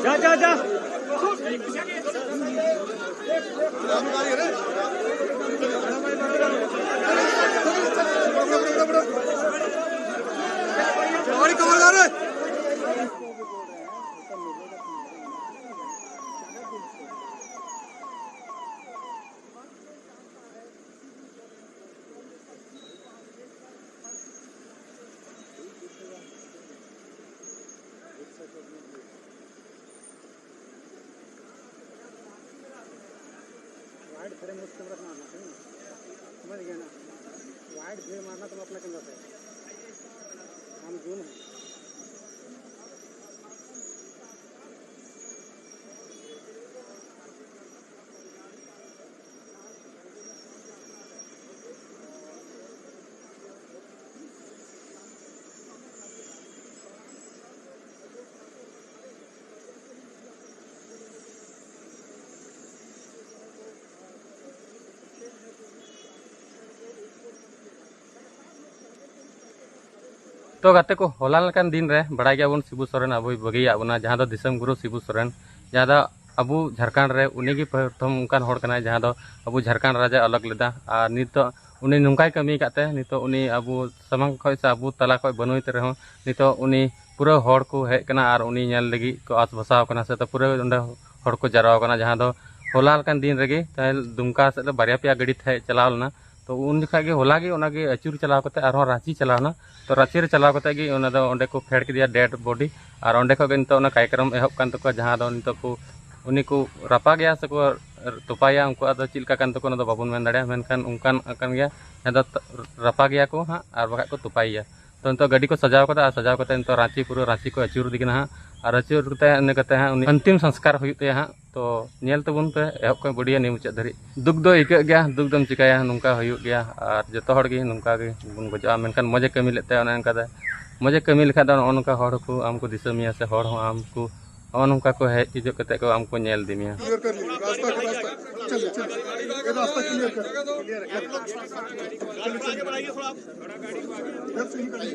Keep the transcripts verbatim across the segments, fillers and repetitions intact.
जा, जा, जा। वाइड फ्रेम उस कैमरा से मारना, समझ गए ना? वाइड व्यू मारना तुम अपना कैमरा से, हम जूम है। ᱛᱚ ᱜᱟᱛᱮ ᱠᱚ, ᱦᱚᱞᱟ ᱞᱮᱠᱟᱱ ᱫᱤᱱ ᱨᱮ ᱵᱟᱲᱟᱭ ᱜᱮᱭᱟᱵᱚᱱ ᱥᱤᱵᱩ ᱥᱚᱨᱮᱱ ᱟᱵᱚᱭ ᱵᱟᱹᱜᱤᱭᱟᱜ ᱵᱚᱱᱟ, ᱡᱟᱦᱟᱸ ᱫᱚ ᱫᱤᱥᱚᱢ ᱜᱩᱨᱩ ᱥᱤᱵᱩ ᱥᱚᱨᱮᱱ, ᱡᱟᱦᱟᱸ ᱫᱚ ᱟᱵᱚ ᱡᱷᱟᱲᱠᱷᱚᱸᱰ ᱨᱮ ᱩᱱᱤᱜᱮ ᱯᱨᱚᱛᱷᱚᱢ ᱚᱱᱠᱟᱱ ᱦᱚᱲ ᱠᱟᱱᱟᱭ ᱡᱟᱦᱟᱸ ᱫᱚ ᱟᱵᱚ ᱡᱷᱟᱲᱠᱷᱚᱸᱰ ᱨᱟᱡᱽ ᱮ ᱟᱞᱟᱜᱽ ᱞᱮᱫᱟ᱾ ᱟᱨ ᱱᱤᱛᱚᱜ ᱩᱱᱤ ᱱᱚᱝᱠᱟᱭ ᱠᱟᱹᱢᱤ ᱟᱠᱟᱫ ᱛᱮ ᱱᱤᱛᱚᱜ ᱩᱱᱤ ᱟᱵᱚ ᱥᱟᱢᱟᱝ ᱠᱷᱚᱱ ᱥᱮ ᱟᱵᱚ ᱛᱟᱞᱟ ᱠᱷᱚᱱ ᱵᱟᱹᱱᱩᱭ ᱛᱮ ᱨᱮᱦᱚᱸ ᱱᱤᱛᱚᱜ ᱩᱱᱤ ᱯᱩᱨᱟᱹ ᱦᱚᱲ ᱠᱚ ᱦᱮᱡ ᱠᱟᱱᱟ ᱟᱨ ᱩᱱᱤ ᱧᱮᱞ ᱞᱟᱹᱜᱤᱫ ᱠᱚ ᱟᱥ ᱵᱷᱟᱥᱟᱣ ᱠᱟᱱᱟ ᱥᱮ ᱯᱩᱨᱟᱹ ᱚᱸᱰᱮ ᱦᱚᱲ ᱠᱚ ᱡᱟᱨᱣᱟ ᱠᱟᱱᱟ, ᱡᱟᱦᱟᱸ ᱫᱚ ᱦᱚᱞᱟ ᱞᱮᱠᱟᱱ ᱫᱤᱱ ᱨᱮᱜᱮ ᱛᱟᱦᱮᱸ ᱫᱩᱢᱠᱟ ᱥᱮᱫ ᱨᱮ ᱵᱟᱨᱭᱟ ᱯᱮᱭᱟ ᱜᱟᱹᱰᱤ ᱛᱟᱦᱮᱸ ᱪᱟᱞᱟᱣ ᱞᱮᱱᱟ᱾ ᱛᱚ ᱩᱱ ᱡᱚᱠᱷᱟ ᱜᱮ, ᱦᱚᱞᱟ ᱜᱮ ᱚᱱᱟᱜᱮ ᱟᱹᱪᱩᱨ ᱪᱟᱞᱟᱣ ᱠᱟᱛᱮ ᱟᱨᱦᱚᱸ ᱨᱟᱸᱪᱤ ᱪᱟᱞᱟᱣ ᱮᱱᱟ᱾ ᱛᱚ ᱨᱟᱸᱪᱤ ᱨᱮ ᱪᱟᱞᱟᱣ ᱠᱟᱛᱮ ᱜᱮ ᱚᱱᱟ ᱫᱚ ᱚᱸᱰᱮ ᱠᱚ ᱯᱷᱮᱰ ᱠᱮᱫᱮᱭᱟ ᱰᱮᱰ ᱵᱚᱰᱤ, ᱟᱨ ᱚᱸᱰᱮ ᱠᱷᱚᱱ ᱜᱮ ᱱᱤᱛᱚᱜ ᱚᱱᱟ ᱠᱟᱭᱠᱨᱚᱢ ᱮᱦᱚᱵ ᱠᱟᱱ ᱛᱟᱠᱚᱣᱟ, ᱡᱟᱦᱟᱸ ᱫᱚ ᱱᱤᱛᱚᱜ ᱠᱚ ᱩᱱᱤ ᱠᱚ ᱨᱟᱯᱟᱜᱮᱭᱟ ᱥᱮᱠᱚ ᱛᱚᱯᱟᱭᱟ, ᱩᱱᱠᱩᱣᱟᱜ ᱫᱚ ᱪᱮᱫ ᱞᱮᱠᱟ ᱠᱟᱱ ᱛᱟᱠᱚᱣᱟ ᱚᱱᱟ ᱫᱚ ᱵᱟᱵᱚᱱ ᱢᱮᱱ ᱫᱟᱲᱮᱭᱟᱜᱼᱟ, ᱢᱮᱱᱠᱷᱟᱱ ᱚᱱᱠᱟᱱ ᱠᱟᱱ ᱜᱮᱭᱟ, ᱡᱟᱦᱟᱸ ᱫᱚ ᱨᱟᱯᱟᱜᱮᱭᱟ ᱠᱚ ᱦᱟᱸᱜ ᱟᱨ ᱵᱟᱠᱷᱟᱡ ᱠᱚ ᱛᱚᱯᱟᱭᱮᱭᱟ᱾ ᱛᱚ ᱱᱤᱛᱚᱜ ᱜᱟᱹᱰᱤ ᱠᱚ ᱥᱟᱡᱟᱣ ᱠᱟᱫᱟ ᱟᱨ ᱥᱟᱡᱟᱣ ᱠᱟᱛᱮ ᱱᱤᱛᱚᱜ ᱨᱟᱸᱪᱤ ᱯᱩᱨᱟᱹ ᱨᱟᱸᱪᱤ ᱠᱚ ᱟᱹᱪᱩᱨ ᱤᱫᱤ ᱠᱟᱱᱟ ᱦᱟᱸᱜ, ᱟᱨ ᱟᱹᱪᱩᱨ ᱠᱟᱛᱮ ᱤᱱᱟᱹ ᱠᱟᱛᱮ ᱦᱟᱸᱜ ᱩᱱᱤ ᱚᱱᱛᱤᱢ ᱥᱚᱝᱥᱠᱟᱨ ᱦᱩᱭᱩᱜ ᱛᱟᱭᱟ ᱦᱟᱸᱜ᱾ ᱛᱚ ᱧᱮᱞ ᱛᱟᱵᱚᱱ ᱯᱮ ᱮᱦᱚᱵ ᱠᱷᱚᱱ ᱵᱚᱰᱤᱭᱟ ᱱᱤᱭᱟᱹ ᱢᱩᱪᱟᱹᱫ ᱫᱷᱟᱹᱨᱤᱡ᱾ ᱫᱩᱠ ᱫᱚ ᱟᱹᱭᱠᱟᱹᱜ ᱜᱮᱭᱟ, ᱫᱩᱠ ᱫᱚᱢ ᱪᱤᱠᱟᱹᱭᱟ, ᱱᱚᱝᱠᱟ ᱦᱩᱭᱩᱜ ᱜᱮᱭᱟ᱾ ᱟᱨ ᱡᱚᱛᱚ ᱦᱚᱲ ᱜᱮ ᱱᱚᱝᱠᱟ ᱜᱮ ᱵᱚᱱ ᱜᱚᱡᱚᱜᱼᱟ, ᱢᱮᱱᱠᱷᱟᱱ ᱢᱚᱡᱮ ᱠᱟᱹᱢᱤ ᱞᱮᱫ ᱛᱟᱭᱟ ᱚᱱᱮ ᱚᱱᱠᱟ ᱫᱚ, ᱢᱚᱡᱮ ᱠᱟᱹᱢᱤ ᱞᱮᱠᱷᱟᱡ ᱫᱚ ᱱᱚᱜᱼᱚ ᱱᱚᱝᱠᱟ ᱦᱚᱲ ᱠᱚ ᱟᱢ ᱠᱚ ᱫᱤᱥᱟᱹ ᱢᱮᱭᱟ ᱥᱮ ᱦᱚᱲ ᱦᱚᱸ ᱟᱢ ᱠᱚ ᱱᱚᱜᱼᱚ ᱱᱚᱝᱠᱟ ᱠᱚ ᱦᱮᱡ ᱦᱤᱡᱩᱜ ᱠᱟᱛᱮ ᱠᱚ ᱟᱢ ᱠᱚ ᱧᱮᱞ ᱤᱫᱤ ᱢᱮᱭᱟ᱾ चलिए, चलिए, ये रास्ता क्लियर कर, क्लियर कर। चलिए, चलिए। इधर से निकलिए।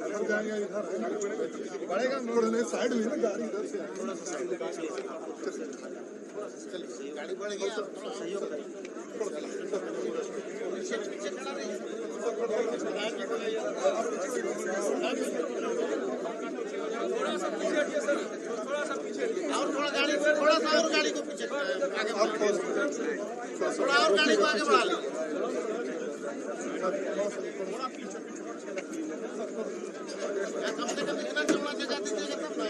इधर जाएंगे, इधर है। थोड़ा नहीं, साइड में ना गाड़ी, इधर से। गाड़ी बढ़ गई, आप थोड़ा सहयोग करें। और थोड़ा गाड़ी, थोड़ा सा और गाड़ी को पीछे, आगे बढ़ा लो। थोड़ा और गाड़ी को आगे बढ़ा लो। कम से कम इतना चौड़ा जगह दीजिएगा तब ना।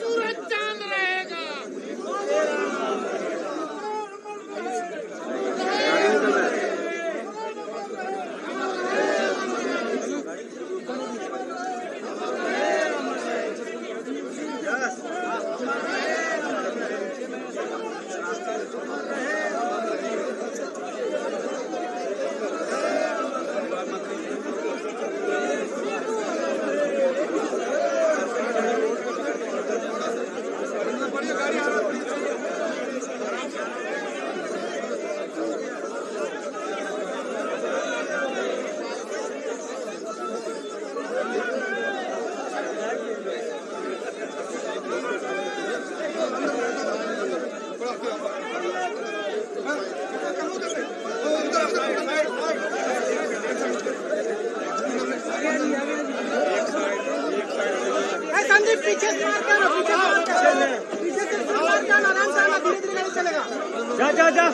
सूरज चांद रहेगा। जा, जा, जा।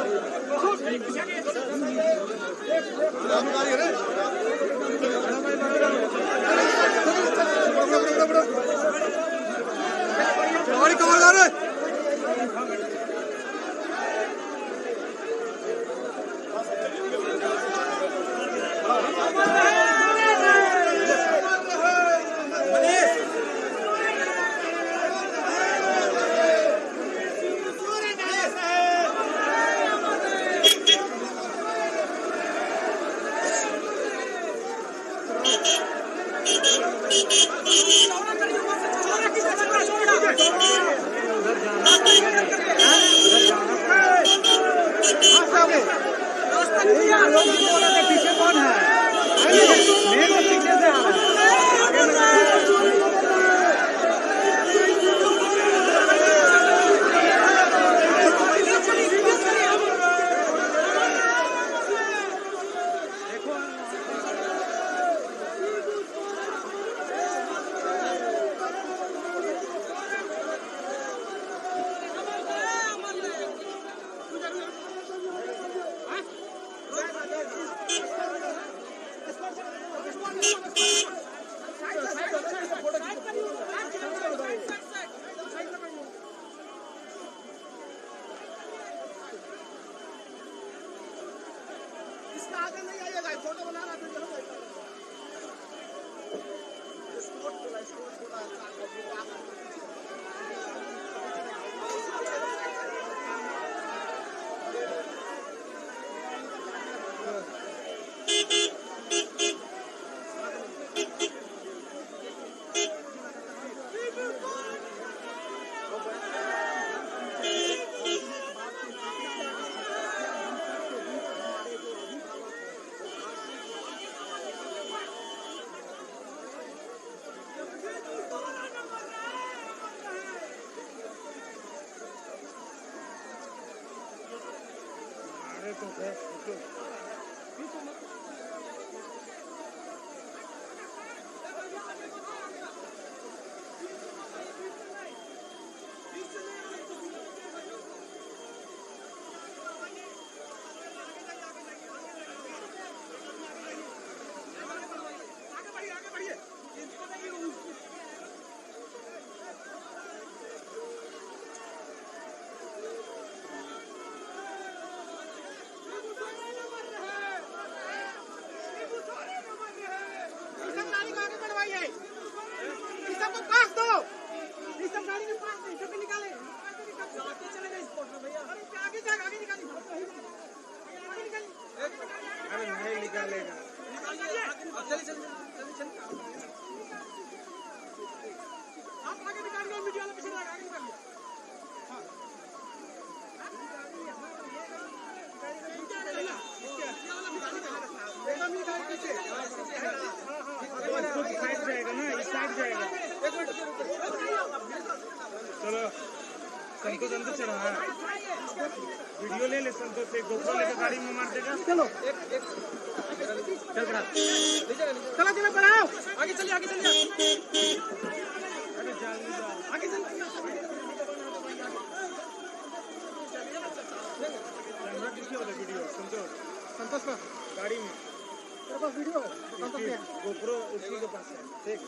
इसका आगे नहीं आइएगा, फोटो बना रहा था, चलो। संतोष अंदर चढ़ा है। वीडियो ले ले संतोष से, GoPro लेकर गाड़ी में मार देगा। चलो। चल बड़ा। चला, चला, बढ़ाओ। आगे चलिए, आगे चलिए। अरे, जान दे, जान। आगे चल। कैमरा किसके होता है वीडियो? संतोष। संतोष का? गाड़ी में। तेरे पास वीडियो है? संतोष के? GoPro उसी के पास है। ठीक।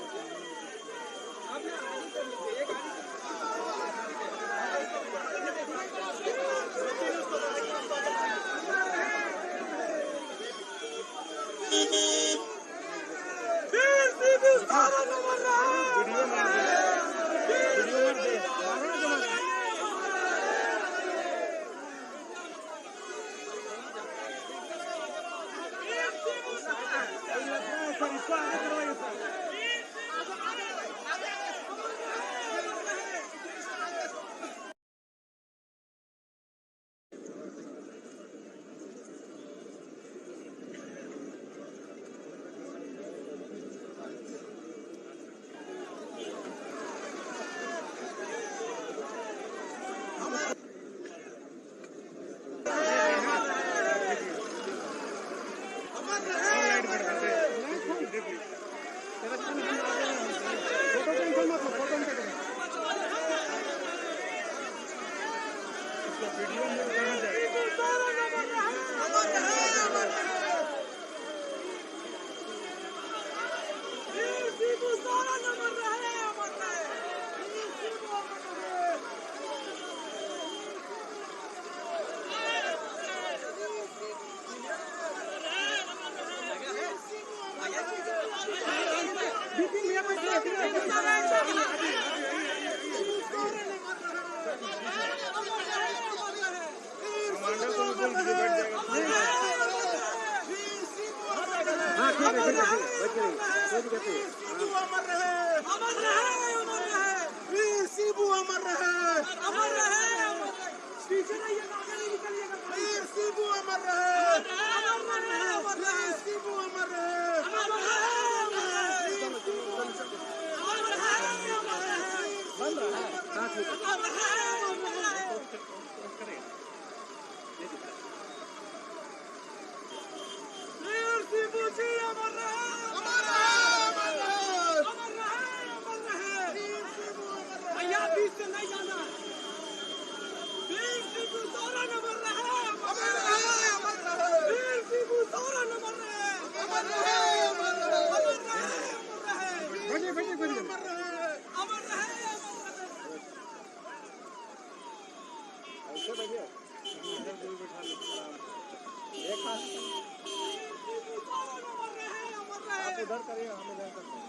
हाँ, ठीक है, ठीक है, ठीक है, बैठ जाइए, कोई दिक्कत नहीं है। वीर शिबू अमर रहे। वीर शिबू अमर रहे। वीर शिबू अमर रहे। वीर सिंह जी अमर रहे। अमर रहे, अमर रहे। अमर रहे, अमर रहे। वीर सिंह अमर रहे। भैया, बीच से नहीं जाना। वीर सिंह सोरेन अमर रहे। अमर रहे, अमर रहे। वीर सिंह सोरेन अमर रहे। अमर रहे, अमर रहे। अमर रहे, अमर रहे। भैया, भैया, भैया। अमर रहे, अमर रहे। ऐसे बैठिए। इधर दूर बैठा लो, आराम से। एक हाथ। आप उधर करिए, हम इधर करते हैं।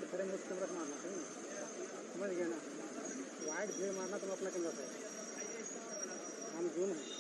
थोड़े मुझ कैमरा से मारना था, समझ गया ना? वाइड व्यू मारना तुम अपना कैमरा से, हम जूम है।